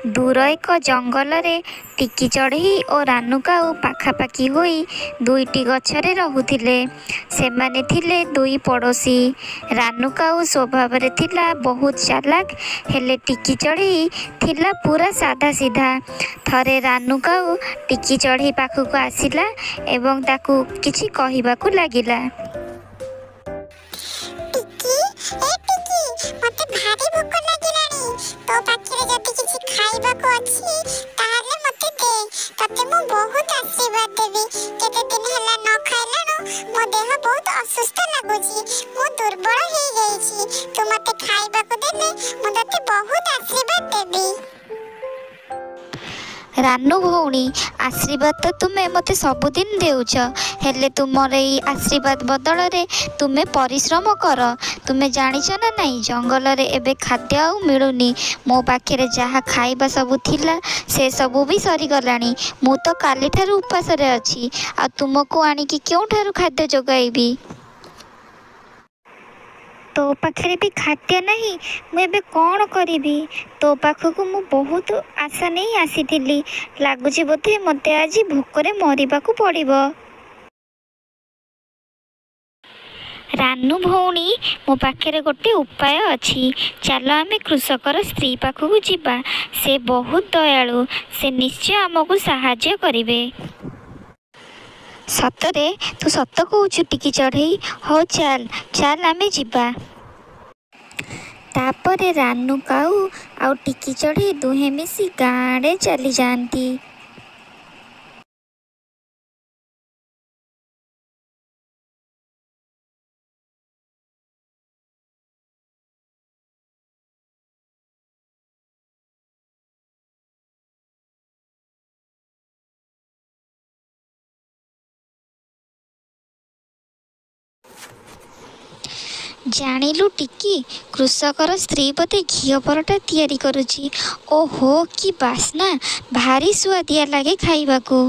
ଦୂର ଏକ ଜଙ୍ଗଲରେ ଟିକି ଚଢ଼େଇ ଓ ରାନୁ କାଉ ପାଖାପାଖି ହୋଇ ଦୁଇଟି ଗଛରେ ରହୁଥିଲେ। ସେମାନେ ଥିଲେ ଦୁଇ ପଡ଼ୋଶୀ। ରାନୁ କାଉ ସ୍ୱଭାବରେ ଥିଲା ବହୁତ ଚାଲାକ, ହେଲେ ଟିକି ଚଢ଼େଇ ଥିଲା ପୂରା ସାଧାସିଧା। ଥରେ ରାନୁ କାଉ ଟିକି ଚଢ଼େଇ ପାଖକୁ ଆସିଲା ଏବଂ ତାକୁ କିଛି କହିବାକୁ ଲାଗିଲା। ଟିକି, ଏ ଟିକି, ମତେ ଭାରି ଭୋକ ଲାଗିଲାଣି। ତୋ ପାଖରେ ଯଦି କିଛି ଖାଇବାକୁ ଅଛି ତାହେଲେ ମତେ ଦେ। ତତେ ମୁଁ ବହୁତ ଆଶୀର୍ବାଦ ଦେବି। କେତେ ଦିନ ହେଲା ନ ଖାଇଲାଣୁ ମୋ ଦେହ ବହୁତ ଅସୁସ୍ଥ ଲାଗୁଛି, ମୁଁ ଦୁର୍ବଳ ହେଇଯାଇଛି। ତୁ ମତେ ଖାଇବାକୁ ଦେଲେ ମୁଁ ତତେ ବହୁତ ଆଶୀର୍ବାଦ ଦେବି। ରାନୁ ଭଉଣୀ, ଆଶୀର୍ବାଦ ତ ତୁମେ ମୋତେ ସବୁଦିନ ଦେଉଛ, ହେଲେ ତୁମର ଏଇ ଆଶୀର୍ବାଦ ବଦଳରେ ତୁମେ ପରିଶ୍ରମ କର। ତୁମେ ଜାଣିଛ ନା ନାହିଁ, ଜଙ୍ଗଲରେ ଏବେ ଖାଦ୍ୟ ଆଉ ମିଳୁନି। ମୋ ପାଖରେ ଯାହା ଖାଇବା ସବୁ ଥିଲା ସେସବୁ ବି ସରିଗଲାଣି। ମୁଁ ତ କାଲିଠାରୁ ଉପାସରେ ଅଛି, ଆଉ ତୁମକୁ ଆଣିକି କେଉଁଠାରୁ ଖାଦ୍ୟ ଯୋଗାଇବି? ତୋ ପାଖରେ ବି ଖାଦ୍ୟ ନାହିଁ। ମୁଁ ଏବେ କ'ଣ କରିବି? ତୋ ପାଖକୁ ମୁଁ ବହୁତ ଆଶା ନେଇ ଆସିଥିଲି। ଲାଗୁଛି ବୋଧେ ମୋତେ ଆଜି ଭୋକରେ ମରିବାକୁ ପଡ଼ିବ। ରାନୁ ଭଉଣୀ, ମୋ ପାଖରେ ଗୋଟେ ଉପାୟ ଅଛି। ଚାଲ ଆମେ କୃଷକର ସ୍ତ୍ରୀ ପାଖକୁ ଯିବା। ସେ ବହୁତ ଦୟାଳୁ, ସେ ନିଶ୍ଚୟ ଆମକୁ ସାହାଯ୍ୟ କରିବେ। ସତରେ? ତୁ ସତ କହୁଛୁ ଟିକି ଚଢ଼େଇ? ହଉ ଚାଲ, ଚାଲ ଆମେ ଯିବା। ତାପରେ ରାନୁ କାଉ ଆଉ ଟିକି ଚଢ଼େଇ ଦୁହେଁ ମିଶି ଗାଁ ଆଡ଼େ ଚାଲିଯାଆନ୍ତି। ଜାଣିଲୁ ଟିକି, କୃଷକର ସ୍ତ୍ରୀ ବୋଧେ ଘିଅ ପରଟା ତିଆରି କରୁଛି। ଓହୋ, କି ବାସ୍ନା! ଭାରି ସୁଆଦିଆ ଲାଗେ ଖାଇବାକୁ।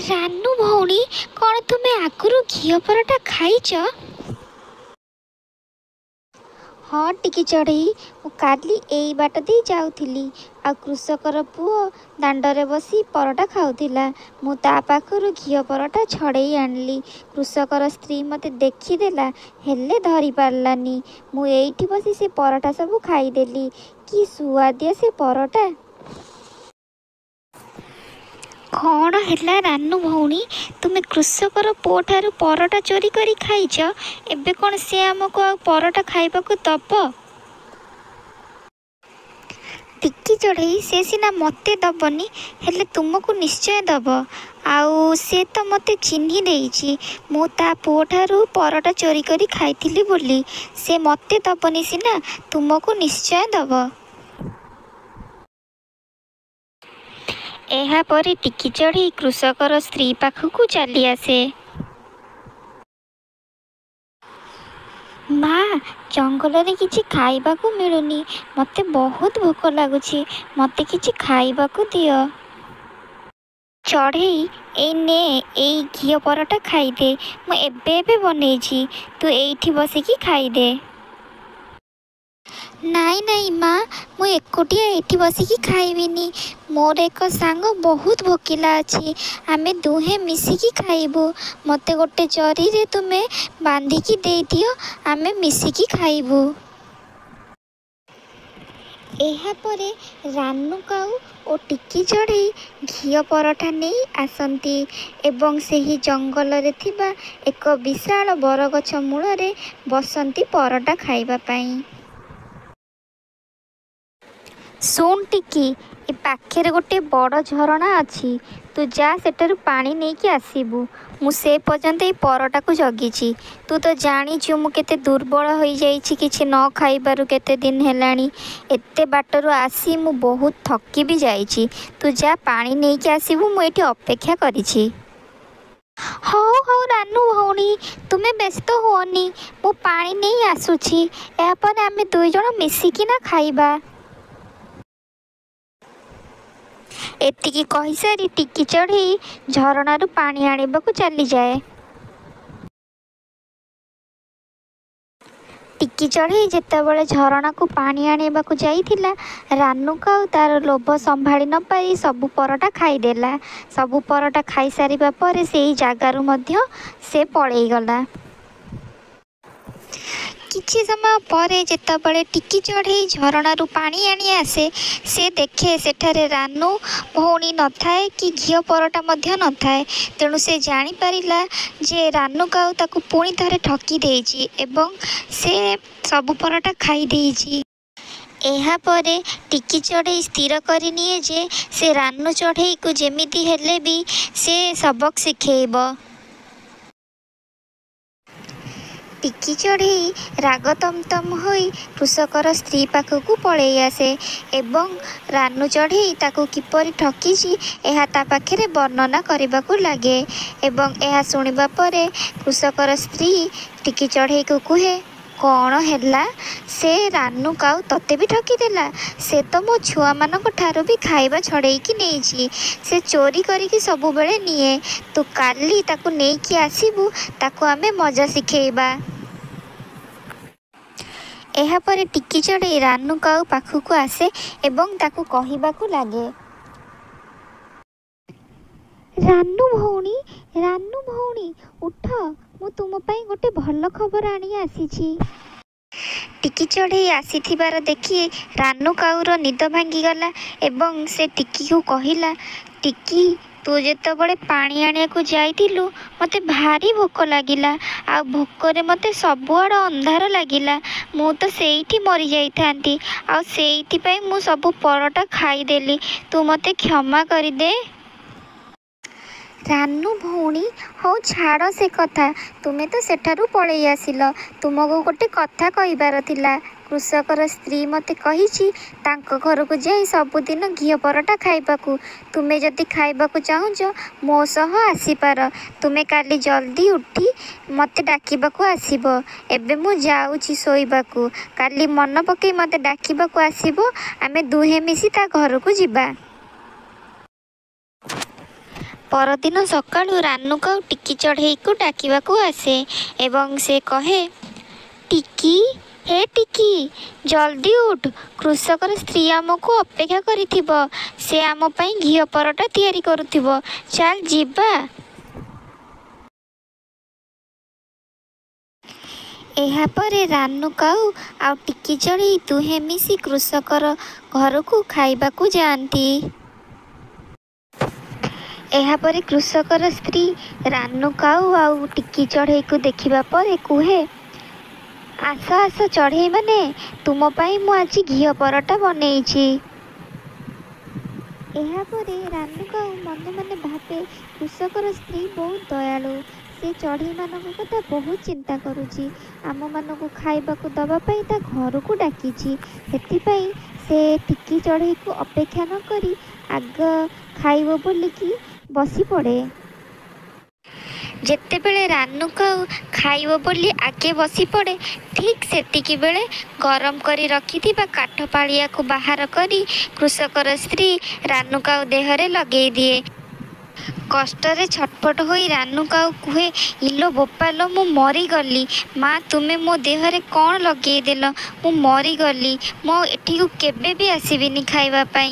ରାନୁ ଭଉଣୀ, କ'ଣ ତୁମେ ଆଗରୁ ଘିଅ ପରଟା ଖାଇଛ? ହଁ ଟିକି ଚଢ଼େଇ, ମୁଁ କାଲି ଏଇ ବାଟ ଦେଇ ଯାଉଥିଲି, ଆଉ କୃଷକର ପୁଅ ଦାଣ୍ଡରେ ବସି ପରଟା ଖାଉଥିଲା। ମୁଁ ତା ପାଖରୁ ଘିଅ ପରଟା ଛଡ଼େଇ ଆଣିଲି। କୃଷକର ସ୍ତ୍ରୀ ମୋତେ ଦେଖିଦେଲା, ହେଲେ ଧରିପାରିଲାନି। ମୁଁ ଏଇଠି ବସି ସେ ପରଟା ସବୁ ଖାଇଦେଲି। କି ସୁଆଦିଆ ସେ ପରଟା! କ'ଣ ହେଲା ରାନୁ ଭଉଣୀ, ତୁମେ କୃଷକର ପୁଅଠାରୁ ପରଟା ଚୋରି କରି ଖାଇଛ? ଏବେ କ'ଣ ସେ ଆମକୁ ଆଉ ପରଟା ଖାଇବାକୁ ଦବ? ଟିକି ଚଢ଼େଇ, ସେ ସିନା ମୋତେ ଦବନି, ହେଲେ ତୁମକୁ ନିଶ୍ଚୟ ଦବ। ଆଉ ସେ ତ ମୋତେ ଚିହ୍ନି ଦେଇଛି ମୁଁ ତା ପୁଅଠାରୁ ପରଟା ଚୋରି କରି ଖାଇଥିଲି ବୋଲି। ସେ ମୋତେ ଦବନି ସିନା, ତୁମକୁ ନିଶ୍ଚୟ ଦବ। ଏହାପରେ ଟିକି ଚଢ଼େଇ କୃଷକର ସ୍ତ୍ରୀ ପାଖକୁ ଚାଲିଆସେ। ମା, ଜଙ୍ଗଲରେ କିଛି ଖାଇବାକୁ ମିଳୁନି। ମୋତେ ବହୁତ ଭୋକ ଲାଗୁଛି, ମୋତେ କିଛି ଖାଇବାକୁ ଦିଅ। ଚଢ଼େଇ, ଏଇ ନେ, ଏଇ ଘିଅ ପରଟା ଖାଇଦେ। ମୁଁ ଏବେ ଏବେ ବନେଇଛି। ତୁ ଏଇଠି ବସିକି ଖାଇଦେ। ନାଇଁ ନାଇଁ ମା, ମୁଁ ଏକୁଟିଆ ଏଇଠି ବସିକି ଖାଇବିନି। ମୋର ଏକ ସାଙ୍ଗ ବହୁତ ଭୋକିଲା ଅଛି, ଆମେ ଦୁହେଁ ମିଶିକି ଖାଇବୁ। ମୋତେ ଗୋଟେ ଜରିରେ ତୁମେ ବାନ୍ଧିକି ଦେଇଦିଅ, ଆମେ ମିଶିକି ଖାଇବୁ। ଏହାପରେ ରାନୁ କାଉ ଓ ଟିକି ଚଢ଼େଇ ଘିଅ ପରଟା ନେଇ ଆସନ୍ତି ଏବଂ ସେହି ଜଙ୍ଗଲରେ ଥିବା ଏକ ବିଶାଳ ବରଗଛ ମୂଳରେ ବସନ୍ତି ପରଟା ଖାଇବା ପାଇଁ। ଶୁଣ ଟିକି, ଏ ପାଖରେ ଗୋଟେ ବଡ଼ ଝରଣା ଅଛି। ତୁ ଯା ସେଠାରୁ ପାଣି ନେଇକି ଆସିବୁ। ମୁଁ ସେ ପର୍ଯ୍ୟନ୍ତ ଏଇ ପରଟାକୁ ଜଗିଛି। ତୁ ତ ଜାଣିଛୁ ମୁଁ କେତେ ଦୁର୍ବଳ ହୋଇଯାଇଛି କିଛି ନ ଖାଇବାରୁ କେତେ ଦିନ ହେଲାଣି। ଏତେ ବାଟରୁ ଆସି ମୁଁ ବହୁତ ଥକି ବି ଯାଇଛି। ତୁ ଯା ପାଣି ନେଇକି ଆସିବୁ, ମୁଁ ଏଇଠି ଅପେକ୍ଷା କରିଛି। ହଉ ହଉ ରାନୁ ଭଉଣୀ, ତୁମେ ବ୍ୟସ୍ତ ହୁଅନି, ମୁଁ ପାଣି ନେଇ ଆସୁଛି। ଏହାପରେ ଆମେ ଦୁଇଜଣ ମିଶିକିନା ଖାଇବା। ଏତିକି କହିସାରି ଟିକି ଚଢ଼େଇ ଝରଣାରୁ ପାଣି ଆଣିବାକୁ ଚାଲିଯାଏ। ଟିକି ଚଢ଼େଇ ଯେତେବେଳେ ଝରଣାକୁ ପାଣି ଆଣିବାକୁ ଯାଇଥିଲା, ରାନୁ କାଉ ତା'ର ଲୋଭ ସମ୍ଭାଳି ନପାରି ସବୁ ପରଟା ଖାଇଦେଲା। ସବୁ ପରଟା ଖାଇସାରିବା ପରେ ସେଇ ଜାଗାରୁ ମଧ୍ୟ ସେ ପଳେଇଗଲା। କିଛି ସମୟ ପରେ ଯେତେବେଳେ ଟିକି ଚଢ଼େଇ ଝରଣାରୁ ପାଣି ଆଣି ଆସେ, ସେ ଦେଖେ ସେଠାରେ ରାନୁ ଭଉଣୀ ନଥାଏ କି ଘିଅ ପରଟା ମଧ୍ୟ ନଥାଏ। ତେଣୁ ସେ ଜାଣିପାରିଲା ଯେ ରାନୁ କାଉ ତାକୁ ପୁଣି ଥରେ ଠକି ଦେଇଛି ଏବଂ ସେ ସବୁ ପରଟା ଖାଇ ଦେଇଛି। ଏହାପରେ ଟିକି ଚଢ଼େଇ ସ୍ଥିର କରିନିଏ ଯେ ସେ ରାନୁ ଚଢ଼େଇକୁ ଯେମିତି ହେଲେ ବି ସେ ସବକ୍ ଶିଖେଇବ। ଟିକି ଚଢ଼େଇ ରାଗ ତମ ତମ ହୋଇ କୃଷକର ସ୍ତ୍ରୀ ପାଖକୁ ପଳେଇ ଆସେ ଏବଂ ରାନୁ ଚଢ଼େଇ ତାକୁ କିପରି ଠକିଛି, ଏହା ତା' ପାଖରେ ବର୍ଣ୍ଣନା କରିବାକୁ ଲାଗେ ଏବଂ ଏହା ଶୁଣିବା ପରେ କୃଷକର ସ୍ତ୍ରୀ ଟିକି ଚଢ଼େଇକୁ କୁହେ, "କ'ଣ ହେଲା? ସେ ରାନୁ କାଉ ତତେ ବି ଠକିଦେଲା? ସେ ତ ମୋ ଛୁଆମାନଙ୍କ ଠାରୁ ବି ଖାଇବା ଛଡ଼େଇକି ନେଇଛି। ସେ ଚୋରି କରିକି ସବୁବେଳେ ନିଏ। ତୁ କାଲି ତାକୁ ନେଇକି ଆସିବୁ, ତାକୁ ଆମେ ମଜା ଶିଖେଇବା।" ଏହାପରେ ଟିକି ଚଢ଼େଇ ରାନୁ କାଉ ପାଖକୁ ଆସେ ଏବଂ ତାକୁ କହିବାକୁ ଲାଗେ, "ରାନୁ ଭଉଣୀ, ରାନୁ ଭଉଣୀ, ଉଠ, ମୁଁ ତୁମ ପାଇଁ ଗୋଟେ ଭଲ ଖବର ଆଣି ଆସିଛି।" ଟିକି ଚଢ଼େଇ ଆସିଥିବାର ଦେଖି ରାନୁ କାଉର ନିଦ ଭାଙ୍ଗିଗଲା ଏବଂ ସେ ଟିକିକୁ କହିଲା, "ଟିକି, ତୁ ଯେତେବେଳେ ପାଣି ଆଣିବାକୁ ଯାଇଥିଲୁ, ମୋତେ ଭାରି ଭୋକ ଲାଗିଲା। ଆଉ ଭୋକରେ ମୋତେ ସବୁଆଡ଼ ଅନ୍ଧାର ଲାଗିଲା। ମୁଁ ତ ସେଇଠି ମରିଯାଇଥାନ୍ତି। ଆଉ ସେଇଥିପାଇଁ ମୁଁ ସବୁ ପରଟା ଖାଇଦେଲି। ତୁ ମୋତେ କ୍ଷମା କରିଦେ।" ରାନୁ ଭଉଣୀ, "ହଉ ଛାଡ଼ ସେ କଥା। ତୁମେ ତ ସେଠାରୁ ପଳେଇ ଆସିଲ। ତୁମକୁ ଗୋଟେ କଥା କହିବାର ଥିଲା। କୃଷକର ସ୍ତ୍ରୀ ମୋତେ କହିଛି ତାଙ୍କ ଘରକୁ ଯାଇ ସବୁଦିନ ଘିଅ ପରଟା ଖାଇବାକୁ। ତୁମେ ଯଦି ଖାଇବାକୁ ଚାହୁଁଛ, ମୋ ସହ ଆସିପାର। ତୁମେ କାଲି ଜଲଦି ଉଠି ମୋତେ ଡାକିବାକୁ ଆସିବ। ଏବେ ମୁଁ ଯାଉଛି ଶୋଇବାକୁ। କାଲି ମନେ ପକେଇ ମୋତେ ଡାକିବାକୁ ଆସିବ, ଆମେ ଦୁହେଁ ମିଶି ତା' ଘରକୁ ଯିବା।" ପରଦିନ ସକାଳୁ ରାନୁ କାଉ ଟିକି ଚଢ଼େଇକୁ ଡାକିବାକୁ ଆସେ ଏବଂ ସେ କହେ, "ଟିକି, ହେ ଟିକି, ଜଲଦି ଉଠ। କୃଷକର ସ୍ତ୍ରୀ ଆମକୁ ଅପେକ୍ଷା କରିଥିବ। ସେ ଆମ ପାଇଁ ଘିଅ ପରଟା ତିଆରି କରୁଥିବ। ଚାଲ ଯିବା।" ଏହାପରେ ରାନୁ କାଉ ଆଉ ଟିକି ଚଢ଼େଇ ଦୁହେଁ ମିଶି କୃଷକର ଘରକୁ ଖାଇବାକୁ ଯାଆନ୍ତି। ଏହାପରେ କୃଷକର ସ୍ତ୍ରୀ ରାନୁ କାଉ ଆଉ ଟିକି ଚଢ଼େଇକୁ ଦେଖିବା ପରେ କୁହେ, "ଆସ ଆସ ଚଢ଼େଇମାନେ, ତୁମ ପାଇଁ ମୁଁ ଆଜି ଘିଅ ପରଟା ବନେଇଛି।" ଏହାପରେ ରାନୁ କାଉ ମନେ ମନେ ଭାବେ, କୃଷକର ସ୍ତ୍ରୀ ବହୁତ ଦୟାଳୁ। ସେ ଚଢ଼େଇମାନଙ୍କ କଥା ବହୁତ ଚିନ୍ତା କରୁଛି। ଆମମାନଙ୍କୁ ଖାଇବାକୁ ଦବା ପାଇଁ ତା' ଘରକୁ ଡାକିଛି। ସେଥିପାଇଁ ସେ ଟିକି ଚଢ଼େଇକୁ ଅପେକ୍ଷା ନ କରି ଆଗ ଖାଇବ ବୋଲିକି ବସିପଡ଼େ। ଯେତେବେଳେ ରାନୁ କାଉ ଖାଇବ ବୋଲି ଆଗେ ବସିପଡ଼େ, ଠିକ୍ ସେତିକିବେଳେ ଗରମ କରି ରଖିଥିବା କାଠ ଫାଳିଆକୁ ବାହାର କରି କୃଷକର ସ୍ତ୍ରୀ ରାନୁ କାଉ ଦେହରେ ଲଗେଇଦିଏ। କଷ୍ଟରେ ଛଟପଟ ହୋଇ ରାନୁ କାଉ କୁହେ, "ଇଲୋ ବୋପାଲୋ, ମୁଁ ମରିଗଲି ମା, ତୁମେ ମୋ ଦେହରେ କ'ଣ ଲଗେଇଦେଲ? ମୁଁ ମରିଗଲି। ମୁଁ ଆଉ ଏଠିକୁ କେବେ ବି ଆସିବିନି ଖାଇବା ପାଇଁ।"